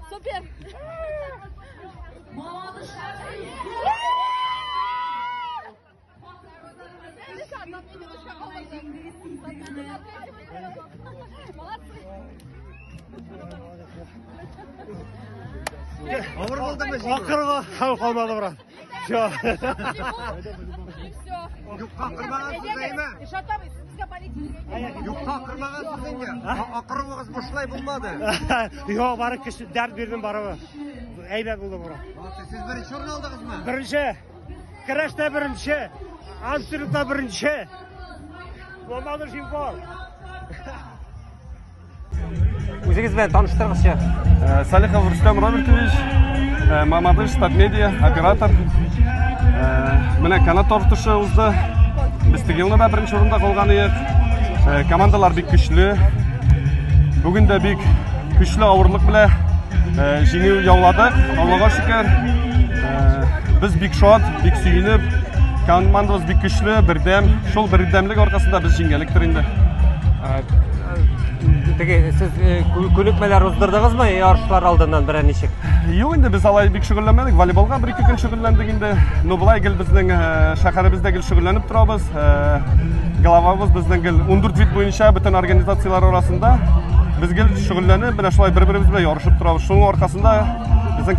Супер! Авыр булдымы җиңү? Акырга хәл калмады, брат. Все. И все. Юкка акырмагансыз, әйме? Илшат абый, сез безгә политик. Юкка акырмагансыз инде. Акыруыгыз бушлай булмады. Юк, бары көч дәрт бирдем барыбер. Әйбәт булды, брат. Молодцы, сез беренче урын алдыгызмы? Беренче. Көрәштә беренче. Абсолютно беренче. Мамадыш инфо. Үзегез белән таныштырыгызчы. Салихов Рустам Робертович, Мамадыш, Татмедиа, оператор. Менә канат тартышы узды. Без теге елны да беренче урында калган идек. Командалар бик көчле. Бүген дә бик көчле авырлык белән җиңү яуладык. Аллага шөкер. Без бик шат, бик сөенеп. Командабыз бик көчле, бердәм. Шул бердәмлек аркасында без җиңгәнлектер инде. Теге сез күнекмәләр уздырдыгызмы ярышлар алдыннан берәр ничек? Юк инде, без алай бик шөгыльләнмәдек. Волейболга бер-ике көн шөгыльләндек инде. Но болай гел безнең шәһәребездә гел шөгыльләнеп торабыз. Головабыз безнең гел 14 вид буенча бөтен организацияләр арасында без гел шөгыльләнеп, менә шулай бер-беребез белән ярышып торабыз. Шуның аркасында безнең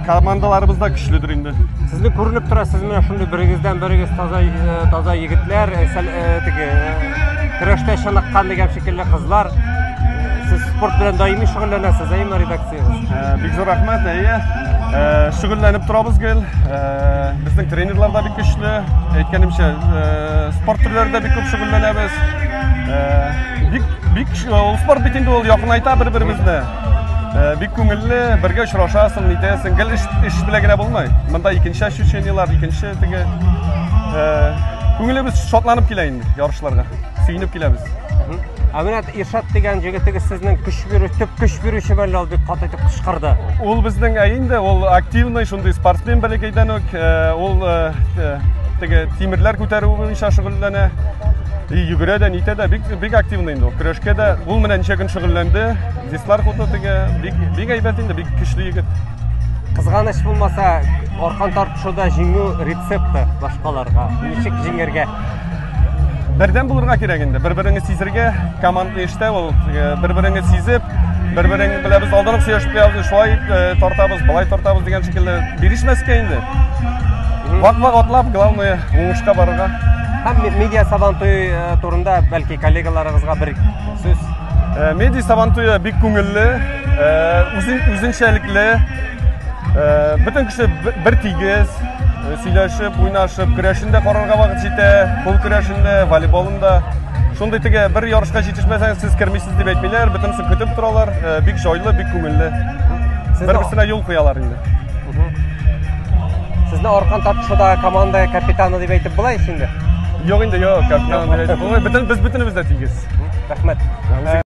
командаларыбыз да көчледер инде. Сезне күренеп тора, сез менә шундый берегездән берегез таза таза егетләр, теге көрәштә чыныккан дигән шикелле кызлар. Сез спорт белән даими шөгыльләнәсез, әйеме, редакциягез? Бик зур рәхмәт, әйе. Шөгыльләнеп торабыз гел. Безнең тренерлар да бик көчле. Әйткәнемчә, спорт төрләрендә бик күп шөгыльләнәбез. Бик бик ул спорт бит инде ул якынайта бер-беребезне. Бик күңелле, бергә очрашасың, нитәсең. Гел эш белән генә булмый. Монда икенче ощущениелар, икенче теге күңелебез шатланып килә инде ярышларга. Сөенеп киләбез. Ә менә Иршат дигән җегетегез сезнең көч бирү, төп көч бирүче мәллә, ул бик каты итеп кычкырды. Ул безнең ә инде ул активный шундый спортсмен бәләкәйдән үк, ул теге тимерләр күтәрү буенча шөгыльләнә. И йөгерә дә, нитә дә, бик бик активный инде ул. Көрәшкә дә ул менә ничә көн шөгыльләнде. Дисклар куды теге, бик бик әйбәт инде, бик көчле егет. Кызганыч булмаса, аркан тартышуда җиңү рецепты башкаларга. Ничек җиңәргә? Бердәм булырга кирәк инде. Бер-береңне сизергә, командный эштә ул бер-береңне сизеп, бер-берең белән без алдан ук сөйләшеп куябыз, шулай тартабыз, былай тартабыз дигән шикелле бирешмәскә инде. Вак-вак атлап, главное, уңышка барырга. Һәм медиа сабантуй турында бәлки коллегаларыгызга бер сүз. Медиа сабантуе бик күңелле, үзенчәлекле. Бөтен кеше бер тигез, сөйләшеп, уйнашып, көрәшен дә карарга вакыт җитә, кул көрәшен дә, волейболын да. Шундый теге бер ярышка җитешмәсәгез, сез кермисез дип әйтмиләр, бөтенесе көтеп торалар. Бик җайлы, бик күңелле. Бер-берсенә юл куялар инде. Сезне аркан тартышуда команда капитаны дип әйтеп була ич инде? Юк инде, юк, капитан дип әйтеп булмый. Бөтен без бөтенебез дә тигез. Рәхмәт.